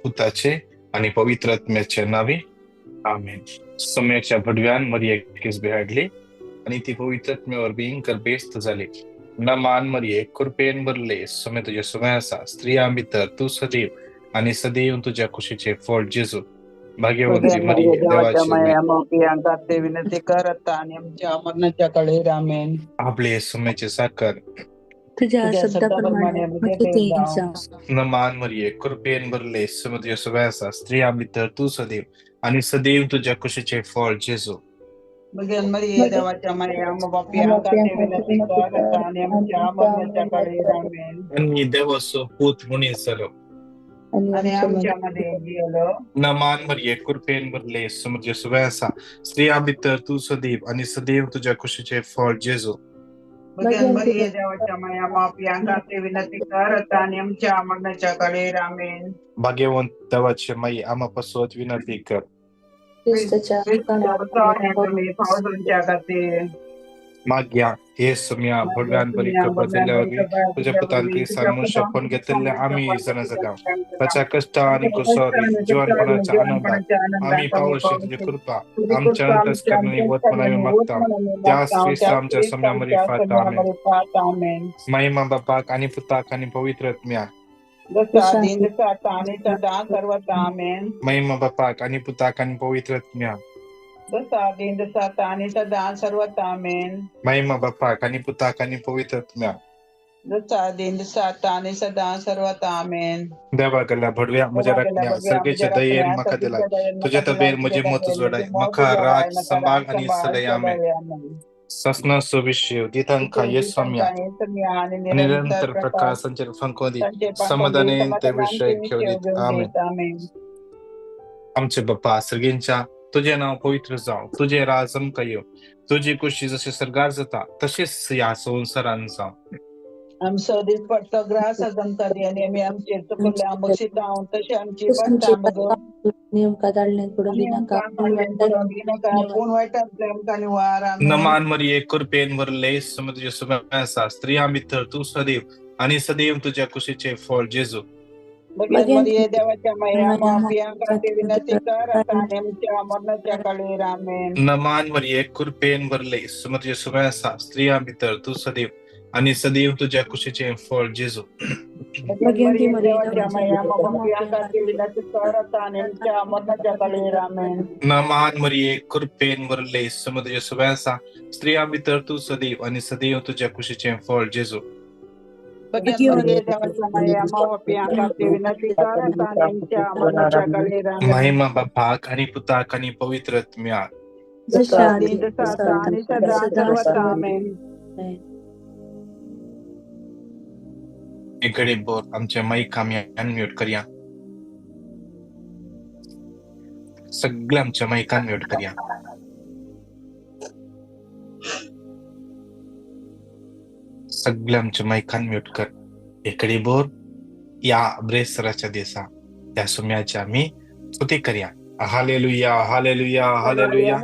पुताचे आणि पवित्र आत्म्याच्या नावे, आमेन. सम्याच्या भडव्यान मरियेक किसबे हाडली आणि ती पवित्र आत्म्यावर भयंकर बेस्त झाली. नमान मरिये, कृपेन भरले, समय तुझ्या समय आसा, स्त्रियां भितर तूं सदैव आणि सदैव तुझ्या कुशीचे फळ जेजू. भाग्यवंती मरिये, देवाची माई, विनंती कर आता आणि आमच्या मरणाच्या काळी. आमेन. आपले सुमेचे साखर तुझ्या शब्दाप्रमाणे म्हणजे. नमान मरिये, कृपेन भरले, समय तुझ्या समय आसा, स्त्रियां भितर तूं सदैव आणि सदैव तुझ्या कुशीचे फळ जेजू. मरिये, देवाच्या माया, विनंती कर आता आणि आमच्या मरणाच्या काळी. आमेन. आणि देवाचो पूत मनीस जालो आणि आमच्यामध्ये गेलो. नमान मरिये, कृपेन भरले, समय तुझ्या समय आसा, स्त्रियां भितर तूं सदैव आणि सदैव तुझ्या कुशीचे फळ जेजू. मरिये, देवाच्या माया, पाप्यांखातीर विनंती कर आता आणि आमच्या मरणाच्या काळी. आमेन. भाग्यवंत देवाचे माई, आम्हा पासत विनंती कर. खातीर माग्या हे सम्या भगवान बरी कृपा दिल्यावरवी तुझ्या पुतान क्रिस्तान मनुष्यपण घेतलेले आम्ही जाणा जाता. ताच्या कष्ट आणि कुसावरी जीवनपणाच्या आनंदात आम्ही पावशी तुझी कृपा आमच्या अंतस्करणाने वत म्हणावी मागता. त्यास ख्रिस्त आमच्या सम्या फात. आमेन. महिमा बापाक आणि पुताक आणि पवित्र आत्म्याक. महिमा बापाक आणि पुताक आणि पवित्र आत्म्याक. जसा आदी तसा आता आणि सदा सर्वत्र. आमेन. महिमा बापाक आणि पुताक आणि पवित्र आत्म्याक. जसा आदी तसा आता आणि सदा सर्वत्र. आमेन. देवा गेल्या भडव्या म्हज्या राखण्या, सर्गेच्या दयेन म्हाका दिला तुझ्या तबेर म्हजी मत जोडाय, म्हाका राख सांबाळ आणि सदय. आमेन. ससना सुविशेव दितांका येसम्या निरंतर प्रकाश संचर फंकोदी समाधाने ते विषय घेऊ. आमेन. आमचे बाप्पा सर्गेंच्या, तुझे नाव पवित्र जाव, तुझे राज आमकां येवं, तुजी कुशी जशी सर्गार जाता तशीच ह्या संवसारान जावं. आमचो दिसपट्टो ग्रास आज आमकां दी आनी आमी आमचे चुकल्ल्या बक्षितांव तशें आमची पडटा मगो आमकां दाडल्यान पडूंक दिनाका, पूण वायटांतल्यान आमकां निवार. आमेन. नमान मरिये, कृपेन भरले, समय तुझे समय आसा, स्त्रियां भितर तूं सदैव आणि सदैव तुझ्या कुशीचे फळ जेजू. मरिये, देवाच्या माया, पाप्यांखातीर विनंती कर आता आणि आमच्या मरणाच्या काळी. आमेन. नमान मरिये, कृपेन भरले, समय तुझे समय आसा, स्त्रियां भितर तूं सदैव आणि सदैव तुझ्या कुशीचे फळ जेजू. मरिये, देवाच्या माया, पाप्यांखातीर विनंती कर आता आणि आमच्या मरणाच्या काळी. आमेन. नमान मरिये, कृपेन भरले, समय तुझे समय आसा, स्त्रियां भितर तूं सदैव आणि सदैव तुझ्या कुशीचे फळ जेजू. मरिये, देवाच्या माया, पाप्यांखातीर विनंती कर आता आणि आमच्या मरणाच्या काळी. आमेन. महिमा बापाक आणि पुताक आणि पवित्र आत्म्याक. जशा आदी तसा आता आणि सदा सर्वत्र. आमेन. इकडे बोर आमच्या माईक आम्ही अनम्यूट करूया. सगळे आमच्या माईक अनम्यूट करूया. सगळे आमच्या माईक अनम्यूट कर. इकडे बोर या ब्रेसराच्या दिसा त्या सुम्याच्या आम्ही स्तुती करूया. Hallelujah, hallelujah, hallelujah,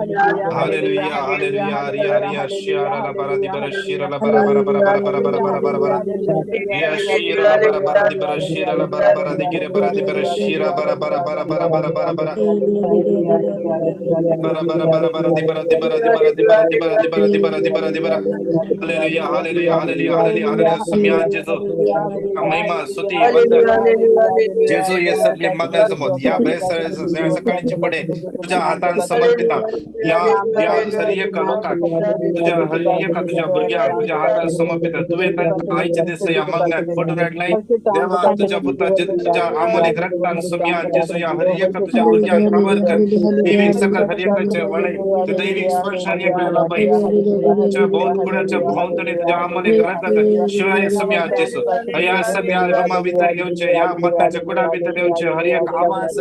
hallelujah, hallelujah. Riya Riya शिरा ला बारा दि बारा शिरा ला बारा बारा बारा बारा बारा बारा बारा बारा बारा रिया शिरा ला बारा बारा दि बारा शिरा ला बारा बारा दि गिरे बारा दि बारा शिरा बारा बारा बारा बारा बारा बारा बारा बारा बारा बारा बारा दि बारा दि बारा दि बारा दि बारा दि बारा दि बारा दि बारा दि बारा दि बारा. Hallelujah, hallelujah, hallelujah, hallelujah, hallelujah. सुम्या जेजू महिमा स्तुती वंदन जेजू. हे सगळे मागण्या या बेसर सकाळीचे पडे तुझ्या हातान समर्पिता. या या हर एक लोकांक तुझ्या हर एका तुझ्या भुरग्यांक तुझ्या हातान समर्पिता. तुवें तांकां आयचे दीस ह्या मागण्याक पटून हाडलाय देवा. तुझ्या पुताचे तुझ्या आमोलीक रक्तान सुम्या जेजू या हर एका तुझ्या भुरग्यांक कवर कर. दैवीक सकल हर एकाचे वळय, ते दैवीक स्पर्श हर एका लाभय. तुझ्या भोंवतड्याच्या भोंवतणी तुझ्या आमोलीक रक्तात शिवाय सुम्या जेजू ह्या सगळ्या रुमा भितर येवचे, ह्या मताच्या कुडा भितर येवचे. हर एक आवाज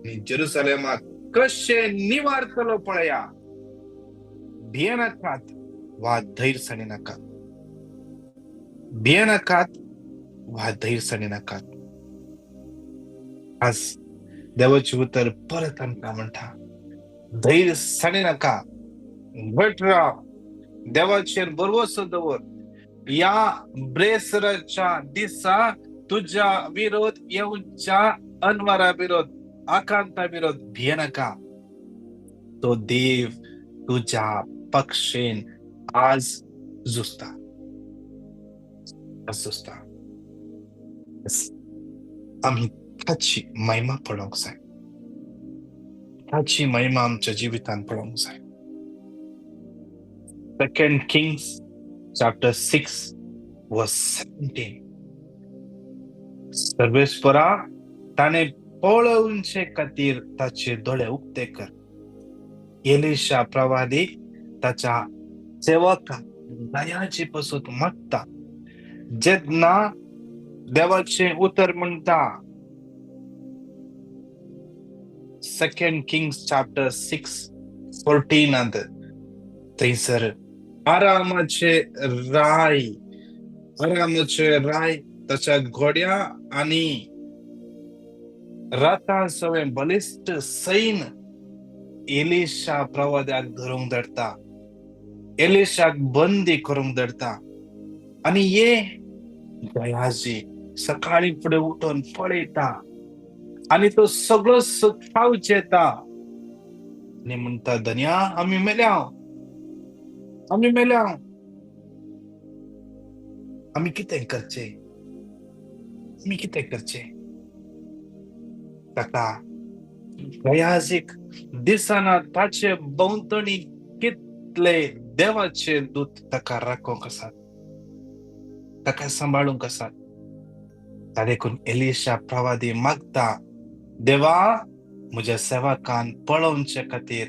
आनी जेरुसलेमाक कशें निवारतलो पळया. भियेनाकात वा धैर्य सांडिनाकात, भियेनाकात वा धैर्य सांडिनाकात. आज देवाचें उतर परत आमकां म्हणटा, धैर्य सांडिनाका, घट राव, देवाचेर भरवसो दवर. ह्या ब्रेसराच्या दिसा तुज्या विरोध येवच्या अनवारा विरोध, आकांता विरोध भियेनाका. तो देव तुज्या पक्षेन आज झुजता, आज झुजता. आमी ताची महिमा पळोवंक जाय, ताची महिमा आमच्या जिवितांत पळोवंक जाय. 2 Kings chapter 6 verse 17. सर्वेस्परा ताणें पळोवचे खातीर ताचे दोळे उक्ते कर. एलिशा प्रवादी ताच्या सेवका दयाची पसून मागता. जेन्ना देवाचें उतर म्हणटा 2 Kings chapter 6:14 थंयसर आरामाचे राय, आरामाचे राय ताच्या घोड्या आनी रथा सवें बलिश्ट सैन एलिशा प्रवाद्याक धरूंक धाडटा, एलिशाक बंदी करूंक धाडटा. आनी ये गयाजी सकाळी फुडें उठून पळयता आनी तो सगळो खावच येता आनी म्हणटा, धन्या आमी मेल्या, आमी मेल्या, आमी कितें करचें, आमी कितें करचें. ताका गयाजीक दिसना ताचे भोंवतणी कितले देवाचे दूत ताका राखूंक आसात, ताका सांबाळूंक आसात. देखून एलिशा प्रवादी मागता, देवा म्हज्या सेवकान पळोवचे खातीर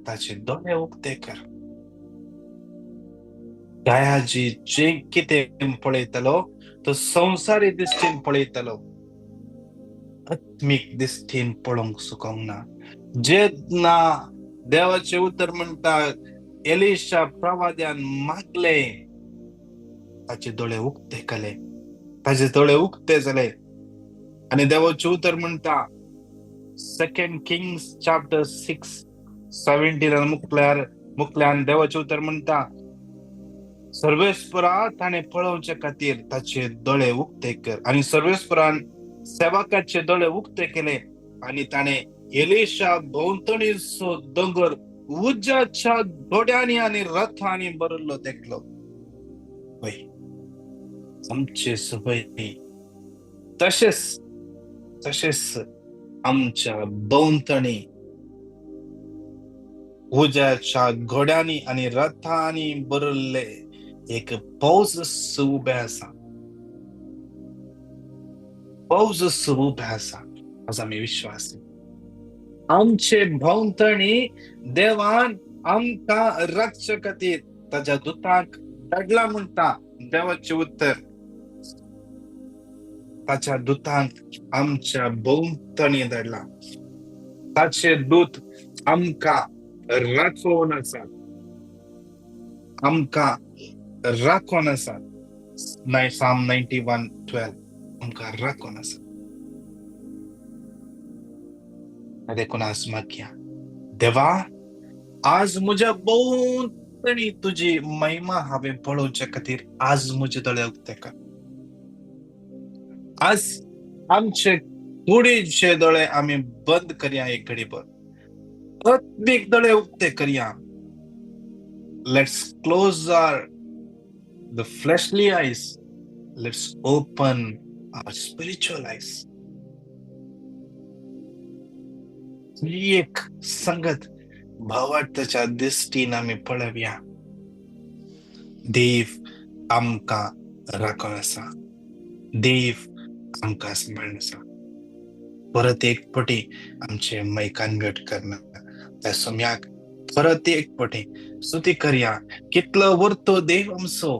ताचे दोळे उक्ते कर. गयाजी जे कितें पळयतलो तो संवसारी दिश्टीन पळयतलो, आत्मीक दिश्टीन पळोवंक चुकोंक ना. जेन्ना देवाचें उतर म्हणटा एलिशा प्रवाद्यान मागले, ताचे दोळे उक्ते केले, ताचे दोळे उक्ते जाले. आनी देवाचें उतर म्हणटा 2 Kings chapter 6:17 मुखल्यार मुखल्यान देवाचें उतर म्हणटा, सर्वेस्परा ताणें पळोवचे खातीर ताचे दोळे उक्ते कर. आनी सर्वेस्परान सेवकाचे दोळे उक्ते केले आनी ताणें एलिशा भोंवतणीचो दोंगर उज्याच्या घोड्यांनी आनी रथांनी भरिल्लो देखलो. हय, आमचे सवय तशेंच तशेंच आमच्या भोंवतणी उज्याच्या घोड्यांनी आनी रथांनी भरिल्ले एक पावस उबे आसा, पावस उबे आसा. आज आमी विश्वासी, आमचे भोंवतणी देवान आमकां राखचे खातीर ताच्या दुताक धाडला म्हणटा देवाचें उतर. ताच्या दुतांक आमच्या भोंवतणी धाडला, ताचे दूत आमकां राखोवन आसात, आमकां राखोन आसात. Psalm 91:12 आमकां राखोन आसात. देखून आज मागया, देवा आज म्हज्या भोंवतणी तुजी महिमा हांवें पळोवचे खातीर आज म्हजे दोळे उक्ते कर. आज आमचे कुडीचे दोळे आमी बंद करया एक घडीभर, आत्मीक दोळे उक्ते करया. Let's close our the fleshly eyes, let's open our spiritual eyes. ही एक संगत भावार्थाच्या दृष्टीन आमी पळोवया. देव आमकां राखून आसा, देव आमकां सांबाळून आसा. परत एक पटी आमचे मैक अनम्यूट करना त्या सम्याक परत एक पटी स्तुती करया. कितलो वर्तो देव आमचो,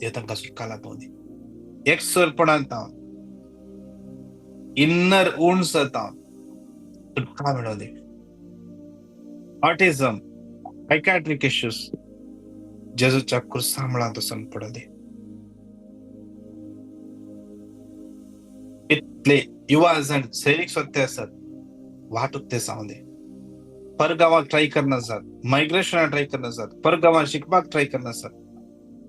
ते तांकां सुटका लाभोवं दी. एकसरपणान तावन, इन्नर वुंड्स तावन सुटका मेळोवं दी. ऑटिझम, सायकाट्रीक इश्यूज जेजूच्या क्रुसा मुळांत वचून पडूं दी. कितले युवा जाण सैरीक सत्य आसात, वाट उक्ते जावं दी. परगांवाक ट्राय करना आसात, मायग्रेशनाक ट्राय करना आसात, परगांवाक शिकपाक ट्राय करना आसात,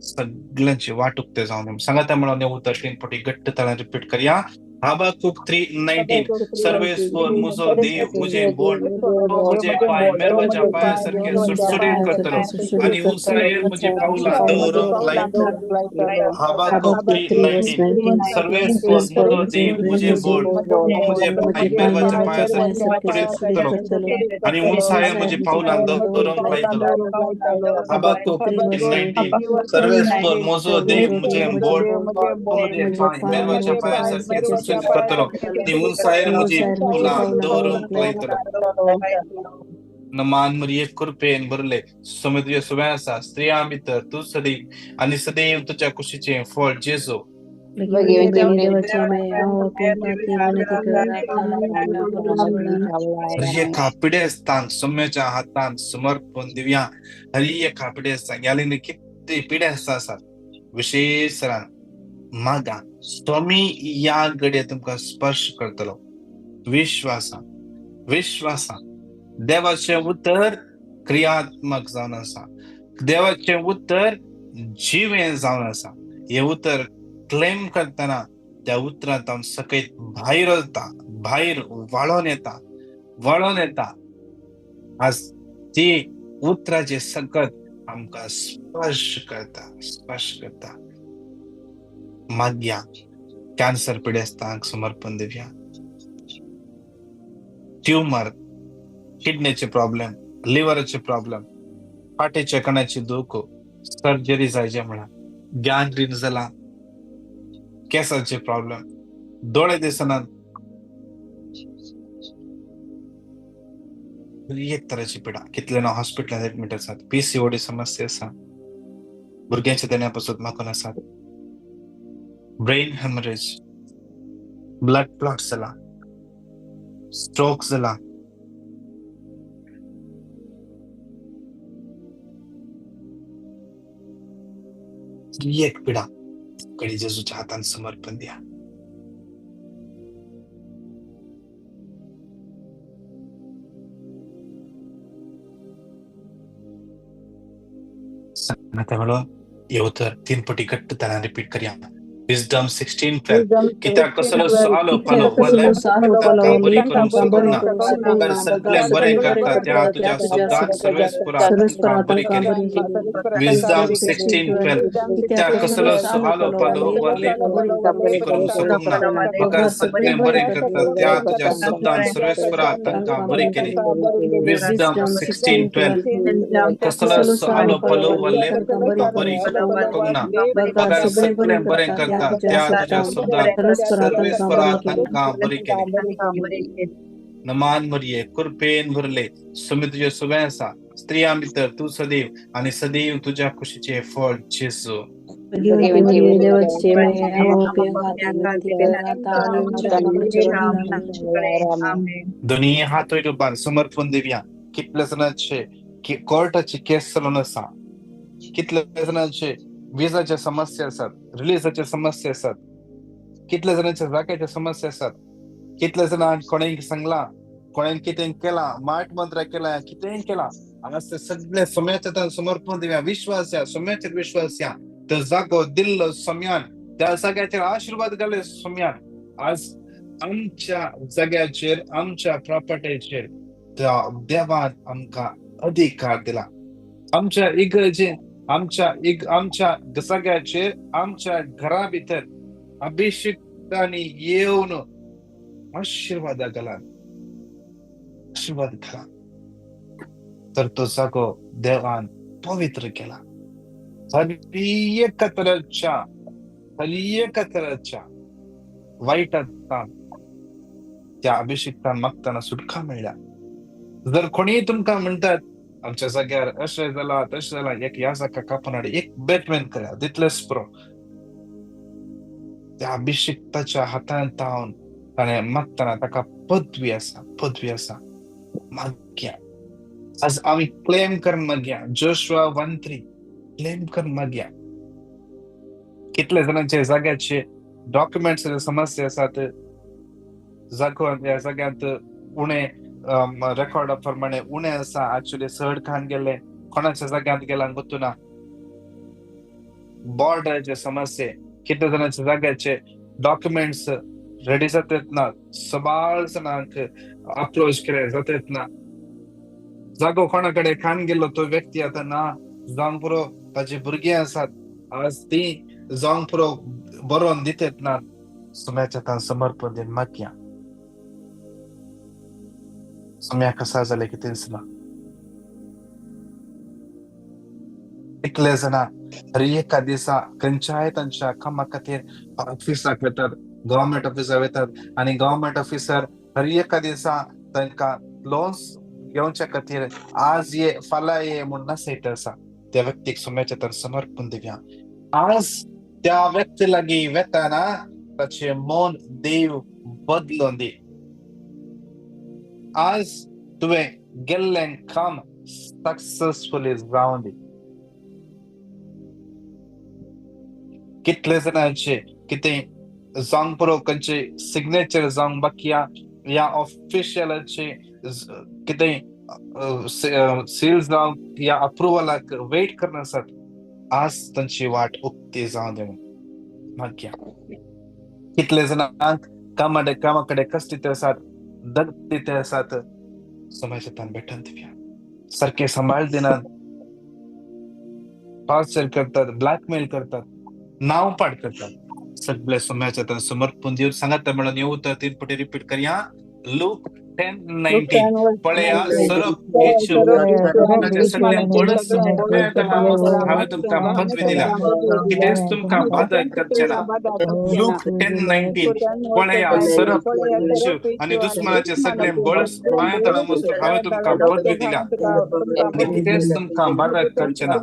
सगळ्यांची वाट उक्ते जावं दी. सांगाता म्हणून उतर 3 पटी घट्ट ताळ्यान रिपीट करया. हबक्कुक 3:19, सर्वेस्पर मुजो देव मुझे बोल, तो मुझे पाय मेरवाच्या पाया सारखे सुटसुटीत करतलो आनी उंचायेर म्हजी पावलां दवरूंक लायतलो. हबक्कुक 3:19, सर्वेस्पर मुजो देव मुझे बोल, तो मुझे पाय मेरवाच्या पाया सारखे सुटसुटीत करतलो आनी उंचायेर म्हजी पावलां दवरूंक लायतलो. हबक्कुक 3:19, सर्वेस्पर मुजो देव मुझे बोल, तो मुझे पाय मेरवाच्या पाया सारखे सुटसुटीत करतलो आनी उंचायेर म्हजी पावलां दवरूंक लायतलो. नमान मरिये कृपेन भरले, समुद्र सुव्या आसा, स्त्रियां भितर तूं सदैव आनी सदैव तुज्या कुशीचें फळ जेजू. हर एका पिडेस्तांक सोम्याच्या हातान समर्पण दिवया. हर एका पिडेस्तांक ह्या कितले पिडेस्त आसात, विशेष मागा स्वामी ह्या घडये तुमकां स्पर्श करतलो. विश्वासा, विश्वासा देवाचें उतर क्रियात्मक जावन आसा, देवाचें उतर जिवें जावन आसा. हें उतर क्लेम करतना त्या उतरांत हांव सकयल भायर वता, भायर वाळोन येता, वाळोन येता. आज ती उतराचे सकत आमकां स्पर्श करता, स्पर्श करता. मागया कॅन्सर पिडेस्तांक समर्पण दिवया. ट्युमर, किडनीचे प्रॉब्लेम, लिव्हराचे प्रॉब्लेम, फाटीच्या कणाची दूख, सर्जरी जायचे म्हणा, गँग्रीन जाला, केसाचे प्रॉब्लेम, दोळे दिसनात, एक तराची पिडा. कितले ना हॉस्पिटलांत एडमीट आसात, पीसीओडी समस्या आसा, भुरग्यांच्या देण्या पासून मागून आसात, ब्रेन हेमरेज, ब्लड क्लॉट जाला, स्ट्रोक जाला, एक पिडा कडे जेजूच्या हातान समर्पण द्या. सांगता म्हणून हे उतर 3 पटी घट्ट ताळ्यान रिपीट करया. विजडम 16:12, कित्याक कसलो आलो पालो बरी करूंक शकना, तर सगळें बरें करता त्या तुज्या शब्दान सर्वेस्परा बरी केली. विजडम 16:12, कित्याक कसलो आलो पालो बरी करूंक शकना, मगर सगळें बरें करता त्या तुज्या शब्दान सर्वेस्परा तांकां बरी केली. विजडम 16:12, कसलो आलो पालो बरी करूंक ना, मगर सगळें बरें करता त्या तुझ्या शब्दान सर्वेस्परा तांकां बरी केली. नमान मरिये कृपेन भरले, सुमी तुझे सुवे आसा, स्त्रियां भितर तूं सदैव आनी सदैव तुज्या कुशीचें फळ जेजू. दोनी हात वयर उबार समर्पण दिवया. कितले जाणांचे कोर्टाची केस चलून आसा, कितले जाणांचे विजाचे समस्या आसात, रिलीजाचे समस्या आसात, कितले जाणांच्या जाग्याचे समस्या आसात, कितले जाणांक कोणें सांगलां, कोणें कितें केलां, माट मंत्र केला, कितें केलां. हांगा सगळे सोम्याच्या समर्पण दिवया. विश्वास या, सोम्याचेर विश्वास या. तो जागो दिल्लो सोम्यान, त्या जाग्याचेर आशिर्वाद घाले सोम्यान. आज आमच्या जाग्याचेर, आमच्या प्रॉपर्टीचेर त्या देवान आमकां अधिकार दिला. आमच्या इगर्जेन, आमच्या आमच्या जाग्याचेर, आमच्या घरा भितर अभिषेकांनी येवन आशिर्वादा घाला, आशिर्वाद घाला. तर तो जागो देवान पवित्र केला. हर एका तराच्या, हर एका तराच्या वाईटांत त्या अभिषेकान मागताना सुटका मेळ्ळ्या. जर कोणीय तुमकां म्हणटात आमच्या जाग्यार अशें जालां तशें जालां, एक ह्या जाका कापून हाड, एक बेटमेन करा तितलेंच पुरो. त्या अभिषिक्ताच्या हातान तावन ताणें मागतना ताका पदवी आसा, पदवी आसा. मागया आज आमी क्लेम करून मागया, जोशुआ 1:3 क्लेम करून मागया. कितले जाणांचे जाग्याचे डॉक्युमेंट्स समस्या आसात, जागो ह्या जाग्यांत उणें रेकॉर्डा प्रमाणे उणें आसा, एक्चुअली चड खान गेले, कोणाच्या जाग्यांत गेला गोतुना. बॉर्डराचे समस्ये, कितले जाणांच्या जाग्याचे डॉक्युमेंट्स रेडी जातात ना, सबाळ जाणांक अप्रोच केले जातात ना. जागो कोणा कडेन खान गेल्लो तो व्यक्ती आतां ना जावंक पुरो, ताजी भुरगीं आसात आज ती जावंक पुरो बरोवन दितात ना. सुम्याच्या तान समर्पण दिवन मागया. सुम्या कसा जालें कितेंच ना. कितले जाणां हर एका दिसा खंयच्याय तांच्या कामा खातीर ऑफिसाक वतात, गव्हर्मेंट ऑफिसाक वतात आनी गव्हर्मेंट ऑफिसर हर एका दिसा तांकां लोन्स घेवच्या खातीर आज ये फाल्यां ये म्हूण नासयत आसा. त्या व्यक्तीक सुम्याच्या तान समर्पण दिवया. आज त्या व्यक्ती लागीं वेताना ताचें मन देव बदलून दी. आज तुवें गेल्लें काम सक्सेसफुली जावन दी. कितले जाणांचे कितें जावंक पुरो, खंयचे सिग्नेचर जावंक बाकी या ऑफिशियलाचे कितें सील जावंक या अप्रुवलाक वेट करना आसात, आज तांची वाट उक्ती जावन दी मागया. कितले जाणांक कामा कडेन कश्ट आसात, दगदीत आसात, समाजांत भेटून दिवया. सारके सांबाळ दिनात, टॉर्चर करतात, ब्लॅकमेल करतात, नांव पाड करतात. सगळे समाजात समर्पण दिवन सांगात म्हणून येऊ तर 3 पटी रिपीट करया. लूक 10:19 पळया सरप येशू ताचे सगळे बळस हांवें तुमकां पदवी दिल्या, कितेंच तुमकां बादा करचें ना. लूक 10:19 पळया सरप येशू आनी दुस्मनाचे सगळे बळस हांवें तुमकां पदवी दिल्या आनी कितेंच तुमकां बादा करचें ना.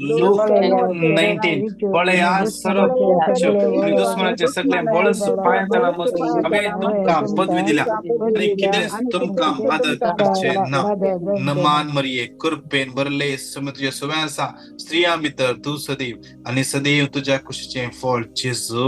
लूक 10:19 पळया सरप येशू आनी दुस्मनाचे सगळे बळस हांवें तुमकां पदवी दिल्या आनी कितेंच तुमकां बादा करचें ना. नमान मरिये कृपेन भरले, सुमी तुज्या सुवें आसा, स्त्रियां भितर तूं सदैव आनी सदैव तुज्या कुशीचें फळ जेजू.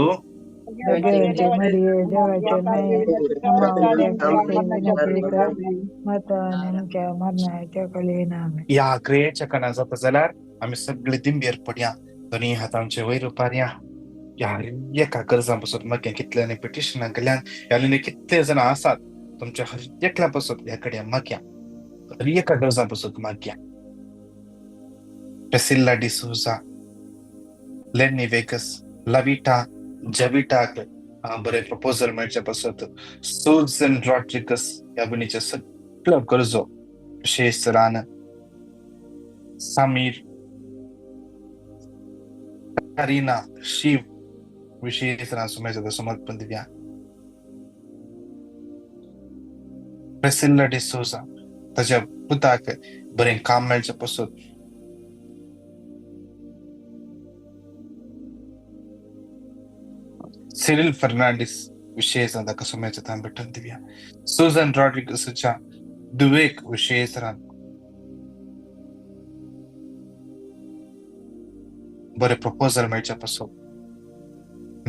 ह्या क्रियेच्या काना जाता जाल्यार आमी सगळे दिंबेर पडया, दोनी हात आमचे वयर उपारया. ह्या एका गरजां पासून मागीर कितल्यांनी पिटिशनां केल्यान, ह्या कितले जाणां आसात तुमच्या हर एकल्या पासून ह्या कडेन मागया, हर एका गरजां पासून मागया. प्रेसिल्ला डिसोजा, लेनी वेगस, लविटा जविटाक बरें प्रपोजल मेळचे पासत, सुजन रॉड्रिगस ह्या भयणीचे सगळ्यो गरजो, विशेष तरान समीर, करीना, शिव विशेष तरान सुमेचा समर्पण दिवया. प्रेसिल्ला डिसोजा ताच्या पुताक बरें काम मेळचें पासत, सिरिल फर्नांडीस विशेष ताका सुमेचा तान भेटून दिवया. सुजन रॉड्रिगसाच्या दुवेक विशेष तरान बरें प्रपोजल मेळचे पासत,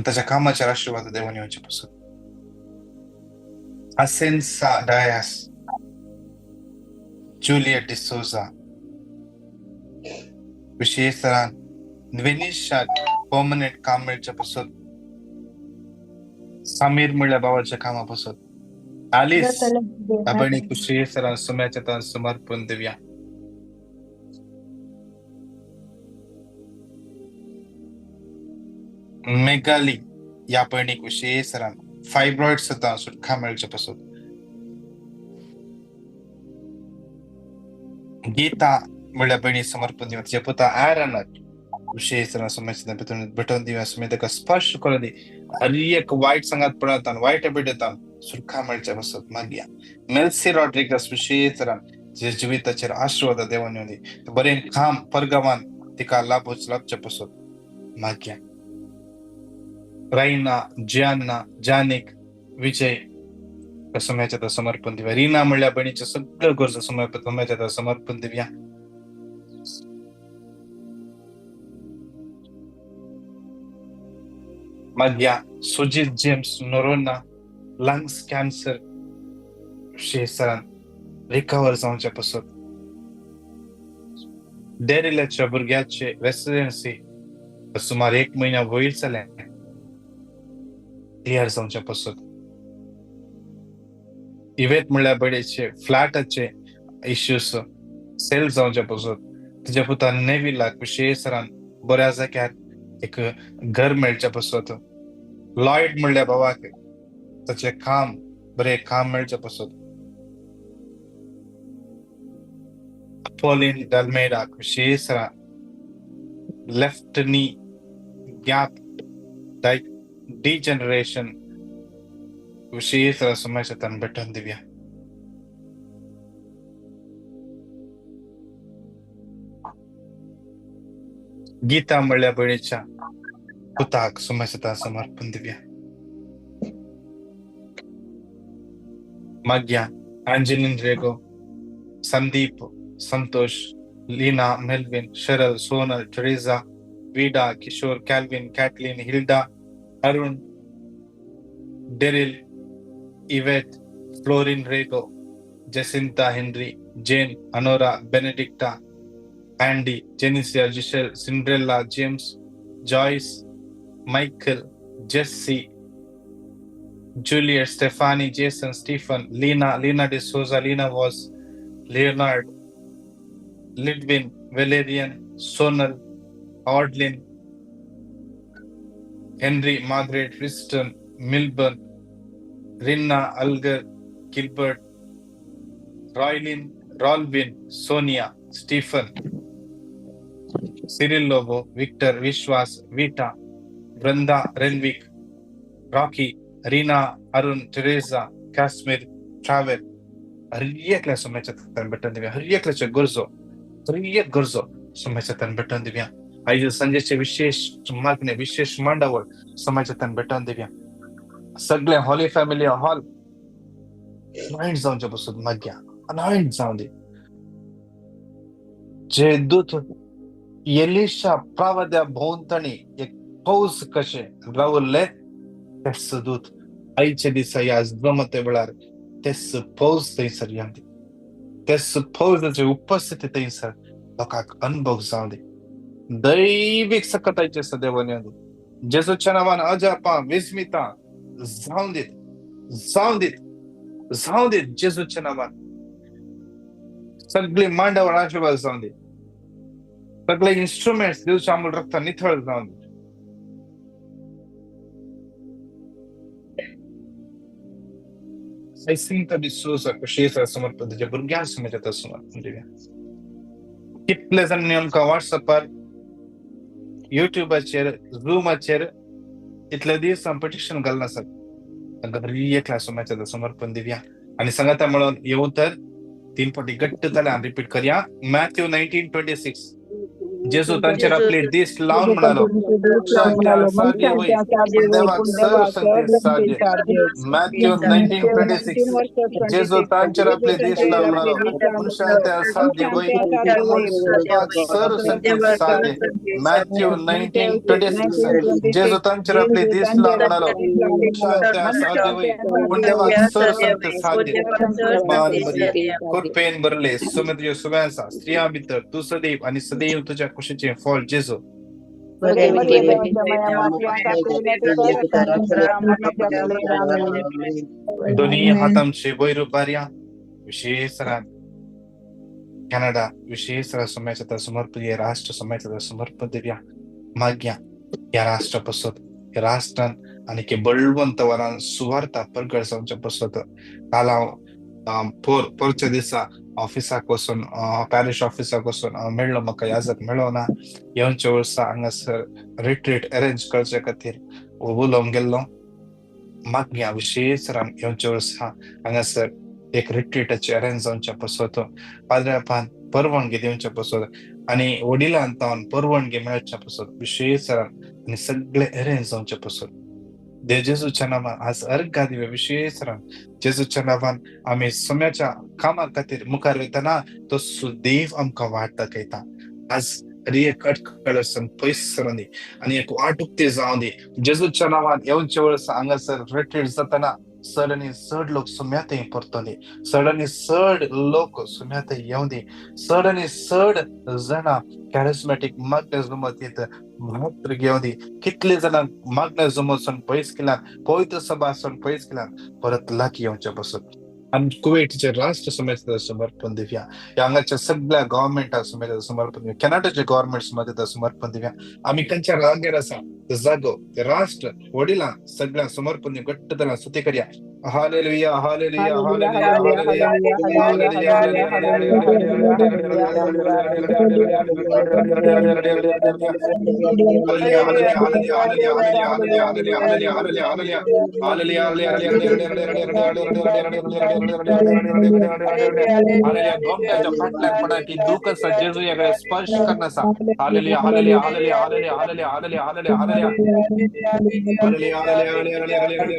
ताच्या कामाचेर आशिर्वाद देवन येवचे पासत. असेन्सा डायस, जुलियट डिसोजा विशेष तरान वेनिशाक पर्मनंट काम मेळचे पासत, समीर म्हणल्या बाबाच्या कामा पासत, आलिस अबणी विशेष तरान सुम्याच्या तान समर्पण दिवया. मेघाली ह्या भयणीक विशेष तरान फायब्रॉइड सुद्दां सुटका मेळचे पासत, गीता म्हणल्या भयणी समर्पण दिवया. तिच्या पुता आयरनाक विशेष तरान सुम्याच्या भेटून दिवया. सुम्या ताका स्पर्श करून दी, हर एक वायट संगात पडतान, वायट हॅबिट येता सुटका मेळचे पासत मागया. मेल्सी रॉड्रिगस विशेष तरान जे जिविताचेर आशीर्वाद देवान येवंदी. बरें काम परगावान तिका लाभोच लाभचे पसत मागया. रायना, जियान्ना, जानीक, विजय समाजाच्या समर्पण दिवया. रीना म्हणल्या बहिणीच्या सगळ्यो गरजो समाजाच्या समर्पण दिवया. मागया Sujit James Noronha lungs cancer शेसरान recover जावच्या पसत. डेरिलाच्या भुरग्याचे रेसिडेन्सी सुमार 1 म्हयन्या वयर जालें क्लियर जावच्या पसत. इवेट म्हणल्यार बडेचे फ्लॅटाचे इश्यूज सेल जावच्या पसत. तिच्या पुतान नेविलाक विशेषरान बऱ्या जाग्यार एक घर मेळच्या पसत. लॉयड म्हणल्या भावाक ताचें काम बरें काम मेळचें पसत. अपोलिन डाल्मेडाक विशेषरान लेफ्ट नी गॅप डिजनरेशन विशेष समस्या तन बेटन दिव्या. गीता म्हणल्या भयणीच्या पुताक समस्या समर्पण Divya. माग्या Angeline Rego, Sandeep, Santosh, Leena, Melvin, Sheryl, Sonal, Teresa, Vida, Kishore, Calvin, Kathleen, Hilda, Arun, Daryl, Yvette, Florin Rego, Jacinta Henry, Jane, Anora, Benedicta, Andy, Jenicia, Giselle, Cinderella, James, Joyce, Michael, Jesse, Juliet, Stephanie, Jason, Stephen, Leena, Leena D'Souza, Leena Vaz, Leonard, Lidwin, Valerian, Sonal, Audlin, Henry, Margaret, Tristan, Milburn, Rinna, Algar, Gilbert, Roylin, Rolvin, Sonia, Stephen, Cyril Lobo, Victor, Vishwas, Vita, Brenda, Renwick, Rocky, Reena, Arun, Teresa, Kashmir, Travel. हर समस्या batten Divya. हर एकल्याच्यो गरजो, हर एक गरजो समस्या batten Divya. आयज संजेचे विशेष मागणे, विशेष मांडावळ समाजांत बेटन दिव्या. सगळे हॉली फॅमिली हॉल अनॉइंट जावचे पसून मागया. अनॉइंट जावं दी. जे दूत एलिशा प्रावद्या भोंवतणी एक फौज कशे रावल्ले तेच दूत आयच्या दिसा ह्या जमते वेळार तेच फौज थंयसर येवं दी. तेच फौजाची उपस्थिती थंयसर लोकांक अनुभव जावं दी. दैवीक सकतायचे सदैव येवं दी. जेजूच्या नांवान अजापां विस्मितां जावं दीत, जावं दीत, जावं दीत जेजूच्या नांवान. सगळी मांडावळ आशीर्वाद जावं दी. सगळे इन्स्ट्रुमेंट्स दिवच्या आमूल रक्त निथळ जावं दी. Jacinta D'Souza कुशेसर समर्पण दिवया. भुरग्यांक समजता समर्पण दिवया. कितले जाणांनी आमकां वॉट्सॅपार, युट्यूबाचेर, झुमाचेर इतले दीस पिटिशन घालना सर. हर एकल्या समाजाचं समर्पण दिवया. आनी सांगाता म्हणून येऊ तर 3 फावटी घट्ट जाल्यार रिपीट करया. मॅथ्यू 19:26 जेजू तांचेर आपली दीस लावन म्हणालो, मॅथ्यू 19:26 जेजू तांचेर आपली दीस लावन म्हणालो, मनशाक असाध्य व्हय, सर्व संगती साध्य. मॅथ्यू 19:26 जेजू तांचेर आपली दीस लावन म्हणालो, मनशाक असाध्य व्हय, पूण देवाक सर्व संगती साध्य. मान मरिये, कृपेन भरले, सुमद्य सुव्यासा, स्त्रियां भितर तूं सदैव आनी सदैव तुझ्या कुशीचें फळ जेजू. दोन्ही हातांचे वयर उबारया. विशेष कॅनडा विशेष समाजाचा समर्पण, हे राष्ट्र समाजाचा समर्पण दिवया. मागया ह्या राष्ट्रा पसत, ह्या राष्ट्रान आनी बळवंत वरान सुवार्ता परगट जावच्या पसत. काल हांव पोरच्या दिसा ऑफिसाक वचून, पॅरिश ऑफिसाक वचून मेळ्ळो, म्हाका याजक मेळ्ळो ना. येवच्या वर्सा हांगासर रिट्रीट अरेंज करचे खातीर उलोवंक गेल्लो. मागया विशेष येवच्या वर्सा हांगासर एक रिट्रीटाचे अरेंज जावच्या पसत, पाद्र्यापान परवानगी दिवच्या पसत आनी वडिलां तावन परवानगी मेळच्या पसत विशेष आनी सगळे अरेंज जावच्या पसत देव जेजूच्या नांवान आज अर्घा दिव्या. विशेष जेजूच्या नांवान आमी सम्याच्या कामा खातीर मुखार वयतना तो सुदैव आमकां वाट दाखयता. आज एक अटकळ पयस सरून दी आनी एक वाट उक्ती जावं दी जेजूच्या नांवान. येवचे वर्सा हांगासर रिट्रीट जातना चड आनी चड लोक सुम्यातय परतले, चड आनी चड लोक सुम्यातय येवं दी, चड आनी चड जाणां कॅरिस्मॅटीक मागण्या जमतींत भाग घेवं दी. कितले जाणां मागण्या जमतसून पयस केल्यान, पवित्र सभासून पयस केल्यान, परत लागीं येवचे पसून आमी कुवेटचे राष्ट्र समेत समर्पण दिवया, हांगाच्या सगळ्या गव्हर्मेंटा समेत समर्पण दिवया, कॅनडाचे गव्हर्मेंट समेत समर्पण दिवया. आमी खंयच्या जाग्यार आसा ते जागो, ते राष्ट्र, वडिलां सगळ्या समर्पण दिवन घट्ट तरान स्तुती करया. Hallelujah, hallelujah, hallelujah, hallelujah, hallelujah, hallelujah. गोमट्याच्या फाटल्यान पडा की दूख आसा, जेजू ह्या स्पर्श करना आसा. Hallelujah, hallelujah, hallelujah, hallelujah, hallelujah, hallelujah, hallelujah, hallelujah, hallelujah,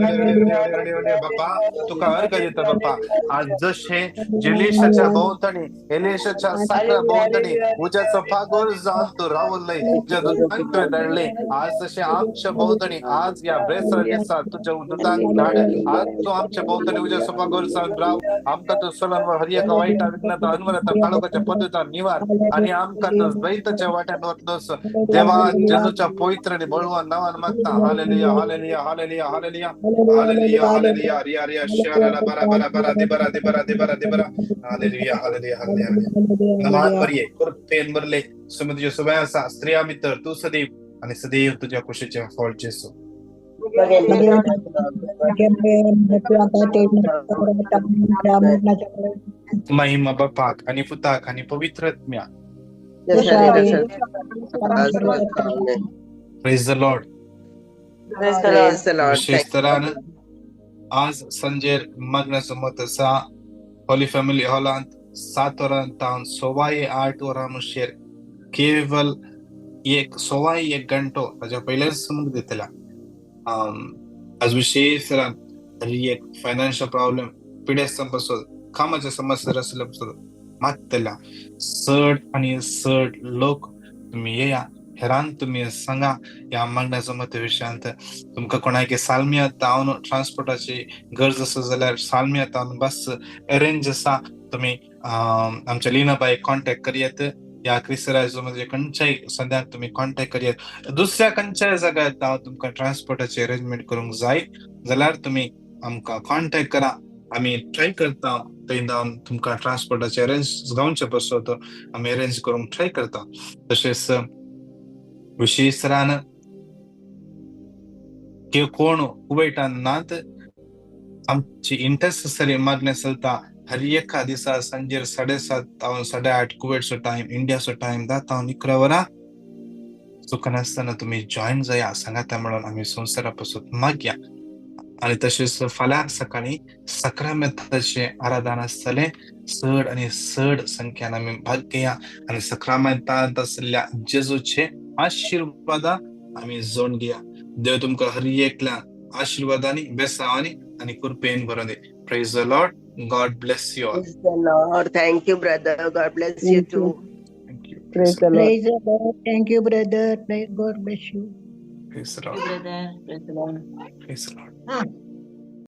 hallelujah. बाप्पा, तुका अर्घ दिता बाप्पा. आज जशें जेलिशाच्या भोंवतणी, एलिशाच्या साकरा भोंवतणी उज्याचो पागोर जावन तूं रावल्लय, तुज्या दुतांक तुवें धाडले, आज तशें आमच्या भोंवतणी आज ह्या ब्रेस्तारा दिसा तुज्या दुतांक धाड. आज तूं आमच्या भोंवतणी उज्याचो पागोर जावन राव. आमकां तूं सोडून हर एका वायटा विघ्नांत अनवरता काळोखाच्या पद्दतान निवार आनी आमकां तूं जैताच्या वाट्यान वतलोस. देवा, जेजूच्या पवित्र आनी बळवान नांवान मागता. Hallelujah, hallelujah, hallelujah, hallelujah, hallelujah, hallelujah. Riya Riya शाराला बरा बरा बरा दिबरा दिबरा दिबरा दिबरा. Hallelujah, hallelujah, hallelujah. नमान मरिये, कृपेन भरले, सुमी तुज्या सुबय आसा. स्त्रिया भितर तूं सदैव आनी सदैव तुज्या कुशीचें फळ जेजू. महिमा बापाक आनी पुताक आनी पवित्र आत्म्याक. Praise the Lord. Praise the Lord. विशेष तरान आज संजेर मागण्याचो मत आसा होली फॅमिली हॉलांत 7 वरां तावन 8:15 वरां मुशेर, केवल एक 1.25 घंटो ताच्या पयलेच मुख दितल्या. आज विशेष तरान एक फायनान्शियल प्रॉब्लेम पिडेस्तां पासून, कामाच्या समस्या आसल्या पासून मागतल्या चड आनी चड लोक तुमी येया. हेरांक तुमी सांगा ह्या मागण्याचो मत विशयांत. तुमकां कोणाक सालमिया तावन ट्रान्सपोर्टाची गरज आसा जाल्यार सालमिया तावन बस अरेंज आसा. तुमी आमच्या लिनाबाई कॉन्टेक्ट करयात या क्रिस्तराज म्हणजे खंयच्याय संद्याक तुमी कॉन्टेक्ट करयात. दुसऱ्या खंयच्याय जाग्यार तावन तुमकां ट्रान्सपोर्टाची अरेंजमेंट करूंक जाय जाल्यार तुमी आमकां कॉन्टेक्ट करा. आमी ट्राय करता थंय जावन तुमकां ट्रान्सपोर्टाचे अरेंज जावचे पसत आमी अरेंज करूंक ट्राय करता. तशेंच विशेष तरान कोण कुवेटान नात, आमची इंटरसेसरी मागणें चलता. हर एका दिसा सांजेर 7:30 तावन 8:30 कुवेटचो टायम, इंडियाचो टायम 10 तावन 11 वरां चुकनासतना तुमी जॉयन जाया. सांगाता म्हणून आमी संवसारा पासून मागया. आनी तशेंच फाल्यां सकाळीं सक्रामेंताचें आराधन आसतलें. चड आनी चड संख्यान आमी भाग घेया आनी सक्रामेंतांत आशिल्ल्या जेजूचे आशिर्वादा आमी जोड घेया. देव तुमकां हर एकल्या आशिर्वादांनी, बेसांवांनी आनी कृपेन भरोन दी. Praise the Lord. God bless you all. Praise the Lord. Thank you, brother. God bless you too. Thank you. Praise the Lord. Praise the Lord. Thank you, brother. Praise God bless you. Praise the Lord. Brother. Praise the Lord. Praise the Lord.